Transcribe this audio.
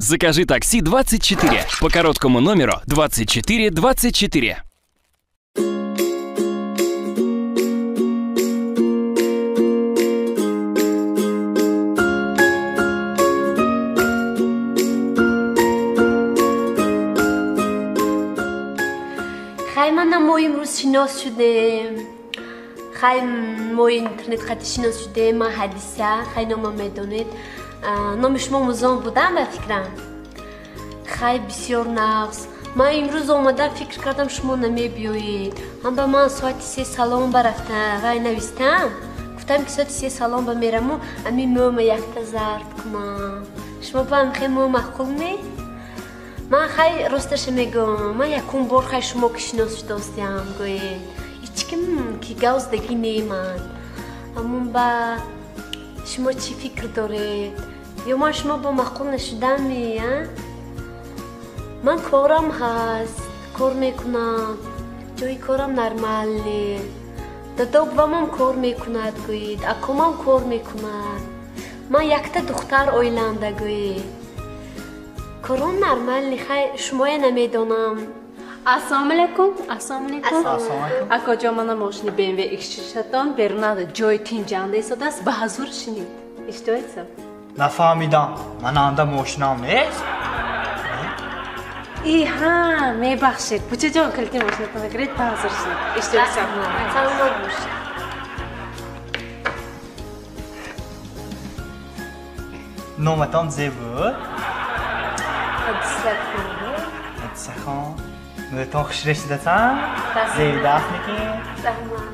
Закажи такси 24 по короткому номеру 24 24. Хай, мана мо имрӯз шинос шудем. Хай, мо интернет хати шинос шудем. Ман Ҳадиса, хай, нома медонед. Номи шумо Музон будам, ба фикрам. Хай, бисёр нағз. Ман имрӯз омадам, фикр кардам, шумо намебиёед. Ҳам ба ман соати 3 салон барафта вай навистам, гуфтам, ки соати 3 салон ба мераму ами мӯма якта зард кунам. Шумо ба хе мӯ маъқул ме? Ман, хай, росташа мегӯям, ман якум бор, хай, шумо ки шинос шудостиам, гӯед, ҳичким ки гавздагӣ неман. Ҳамун ба шумо чӣ фикр доред? Ё ман шумо бо маъқул нашудами? А ман корам ҳаст, кор мекунам, ҷои корам нормальный, дадо бувамам кор мекунад, гӯед, акомам кор мекунад, ман якта духтар оиланда, гӯед, кором нормальный. Хай, шумоя намедонам. Ассалому алайкум, ассалому алайкум. Акоҷон, мана мошини BMW X6-атон берунада ҷои тинҷанда истодааст, ба ҳазур шинед. Иштоедса? Нафаҳмидам, ман анда мошинам нест. И ҳа, мебахшед, бучаҷон, калити мошинатонро гиред, ба ҳазур шинед. Иштоедса. Саломат бошед. Номатон зе буд? Ҳадисахон. Ҳадисахон, мӯтон хушре шудасан, зебидаст, некин. Раҳмат.